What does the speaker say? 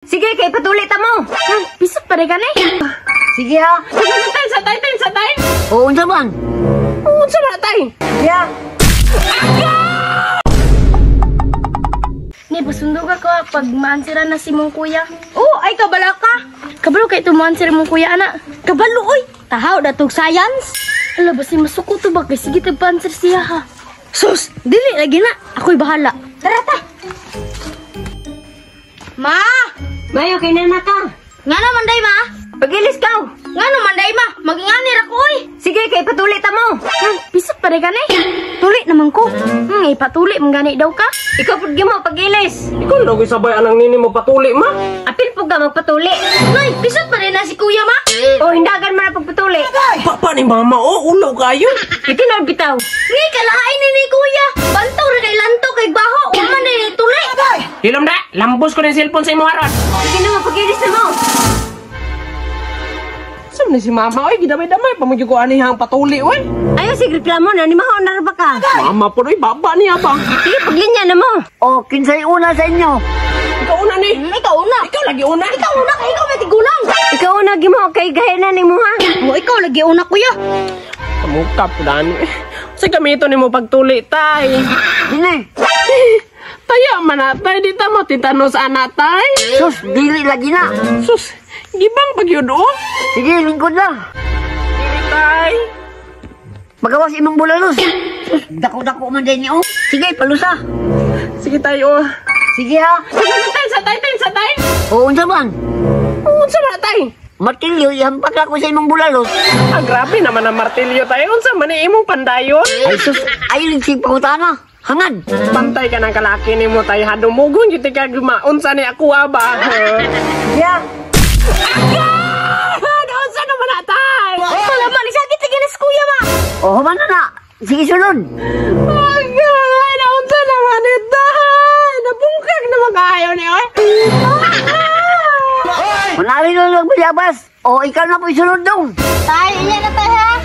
Sige, kay patuli ta mo. Pisot pa rin ka na eh. Sige ha. Time sa tay, time sa tay. Oo, unsa man? Unsa man tay? Sige ha. Ni, pasundo ka ko pag maansira na si mong kuya. Oh, ay kabala ka. Kabalo kay tumansir mong kuya, ana. Kabalo, oy. Tahaw, datog science. Ala, basi masuko to ba? Kay sige, tagpansir siya ha. Sus, dili lagi na. Ako'y bahala. Tara ta. Ma! Mayo, kay nana ka. Nga naman day, ma? Pagilis ka. Nga naman day, ma? Mag-inganir ako, oy. Sige, kay patuli ta mo. Pisot pa rin ka na eh. Tuli naman ko. Ipatuli, manggani daw ka. Ikaw pud mo pagilis. Ikaw na daw sabay anang nini mo patuli ma. Apil pud ka magpatuli. Nay, pisot pa rin na si kuya, ma. Oh, hindagan man na pagpatuli. Papa ni mama oh, ulaw kayo. Itinar bitaw. Ni, kalahain ni kuya. Bantaw ra kay lanto kay baho. Wa man ni tuli. Hilom da, lambos ko ng cellphone sa imo aron. Sige na, pagilis na mo. Saan ni si mama oy, gidamay-damay pa mo gyud ko ani hang patuli oy. Ayaw sige reklamo na ni mahon na ra ba ka. Mama po oy, baba niya ba. Sige, paglinya na mo. O, kinsay una sa inyo? Ikaw una ni. Ikaw una. Ikaw lagi una. Ikaw una kay ikaw may tigulang. Ikaw una gimo kay gahinan nimo ha. O, ikaw lagi una, kuya. Kamuka po dani. Sa gamito nimo pagtuli tay. Dili. Taya man na tay, di ta mo titanos ana tay. Sus, dili lagi na. Sus, gibang pagyud oh. Sige, lingkod na. Dili tay. Magawas imong bulalos. Sus, dako-dako man din niyo. Sige, palusa. Sige tayo. Sige ha. Time sa tay, time sa tay. Oo, unsa man? Unsa man tay? Martilyo, ihampak ako sa imong bulalos. Ah, grabe naman ang martilyo tayo. Unsa man ni imong pandayon? Ay sus, ay ligsig pangutana. Hangad. Pantay ka ng kalaki nimo tay hadumugon gyud ka guma. Unsa ni ako ba? Sige ha. Unsa naman na tay? Wala man, sakit lagi na si kuya, ma. O, human na na. Sige, sulod. Agay, naunsa naman ito. Nabungkag naman kaayo ni oy. Manali na lang bayabas. O, ikaw na po isulod dong. Tay, iya na tay, ha.